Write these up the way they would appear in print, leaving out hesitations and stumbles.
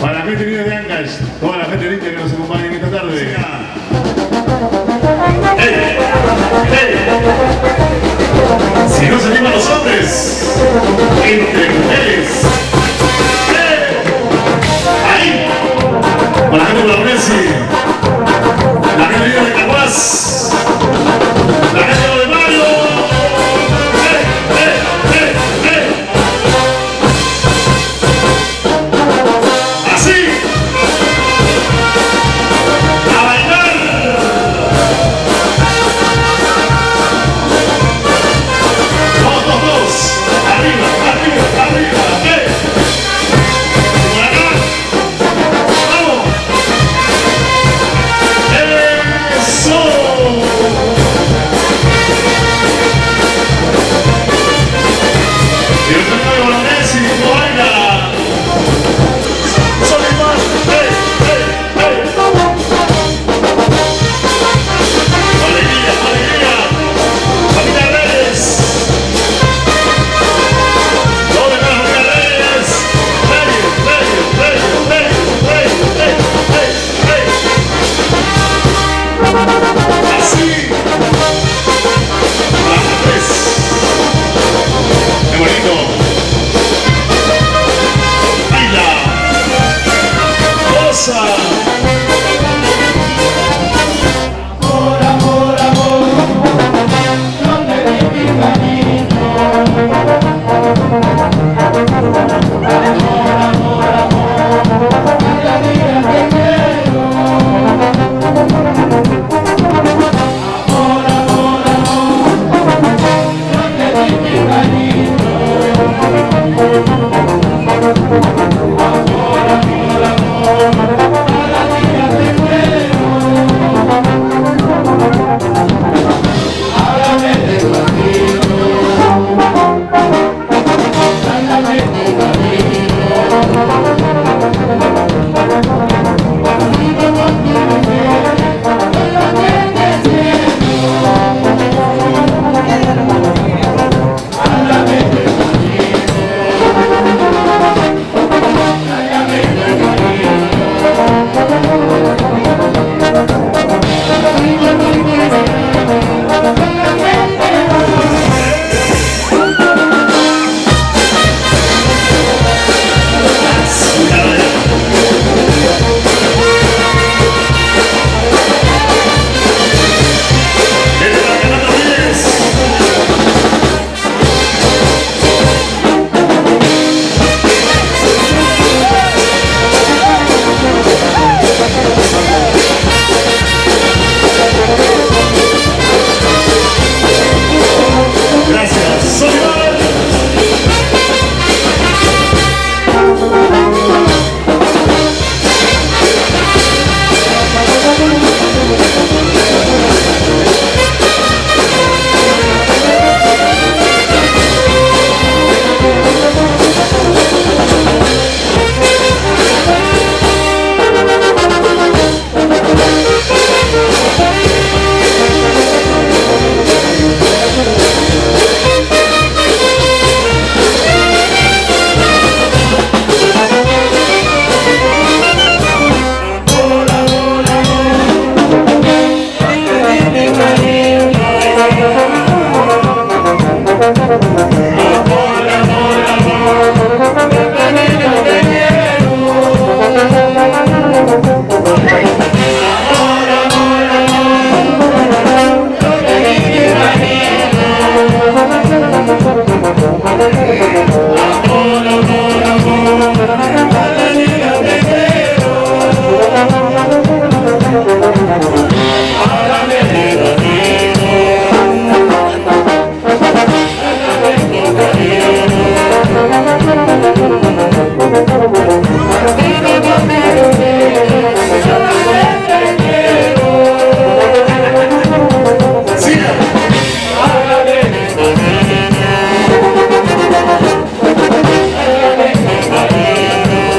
Para la gente linda de Ancash, toda la gente linda que nos acompaña en esta tarde. ¡Ey! ¡Ey! Si no se animan los hombres, entre mujeres. ¡Ey! ¡Ahí! Para la gente de la Messi, la gente linda de Caguas, la gente de Mayo. ¡Ey! ¡Ey! ¡Ey! ¡Ey! Así. A bailar. Todos, todos, todos. Arriba, arriba, arriba. ¡Ey! Por acá. ¡Vamos! ¡Eso! Y el sonido de Bolognesi, ¿cómo baila? Solimar, ¡ey, ey, ey! ¡Alegría, alegría! ¡Familia Reyes! ¿Dónde está la familia Reyes? ¡Reyes, Reyes, Reyes, Reyes, Reyes, ey, ey, ey! ¡Así! ¡La tres! ¡Qué bonito! ¡Baila! ¡Goza! Amor, amor, amor, yo te di mi cariño. Amor, amor, amor, cada día te quiero. Amor, amor, amor, yo te di mi cariño. Amor, amor, amor, cada día te quiero. Háblame despacito, trátame con cariño. Conmigo no tienes que, soy lo que te siento. Háblame despacito, trátame con cariño. Conmigo no tienes que, soy lo que te ¡Este es Fernando Reyes! Gracias. Solimar. Amor, amor, amor, yo te di mi cariño. Amor, amor, amor, cada día te quiero. Amor, amor, amor, yo te di mi cariño. Amor, amor, amor, cada día te quiero. Háblame despacito, trátame con cariño. Contigo no quiero ser, yo también te quiero. ¡Siga! Háblame despacito, trátame con cariño.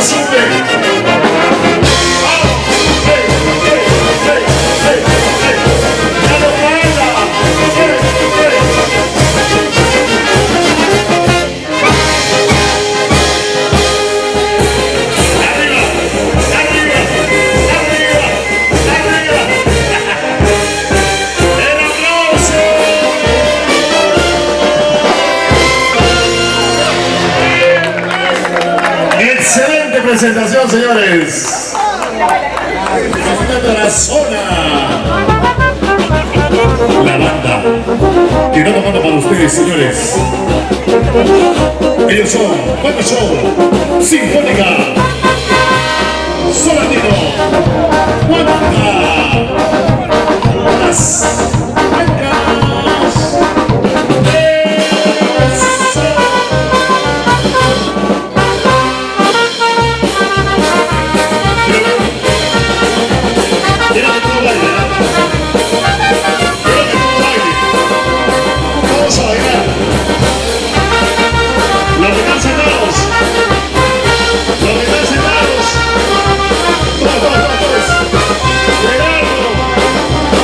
Sube. ¡Vamos! ¡Hey, hey, hey, hey, hey! ¡Ya no baila! ¡Hey, hey! ¡Arriba! ¡Arriba! ¡Arriba! ¡Arriba! ¡El aplauso! Excelente presentación, señores. De la zona. La banda que está tocando para ustedes, señores. Ellos son Banda Show Sinfónica Solandino Cuanta Las Blancas. ¡Eso! Quiero que todo baile, ¿eh? Quiero que todo baile. Vamos a bailar. Los que están sentados. Los que están sentados. Todos, todos, todos, todos. Gerardo.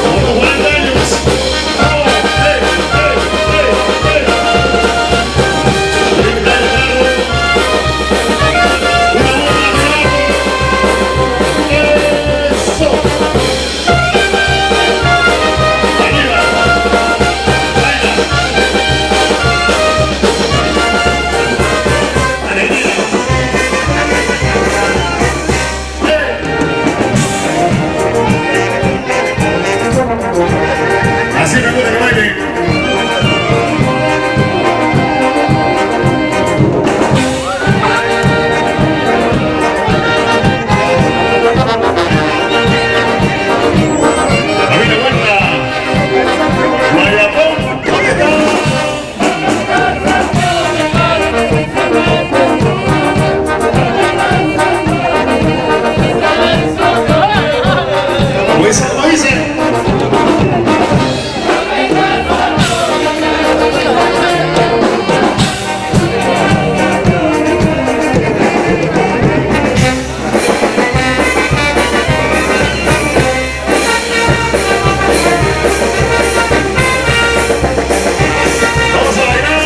Por los 40 años. Vamos. ¡Hey, hey, hey, hey! Feliz cumpleaños, Gerardo. Una buena, Gerardo. ¡Eso! ¡Arriba! ¡Baila! ¡Alegría! ¡Hey! Así me gusta que bailen. Familia Huerta. Guayapón, ¿dónde está? Como dice, como dice. Vamos a bailar.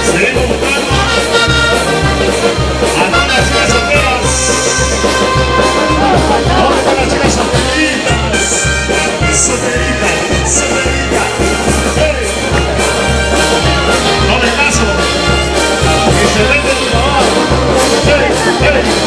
Seguimos buscando a todas las chicas solteras. ¿Dónde están las chicas solteritas? Solterita, solterita. ¡Hey! No me caso. Y se vende tu mamá. ¡Hey, hey!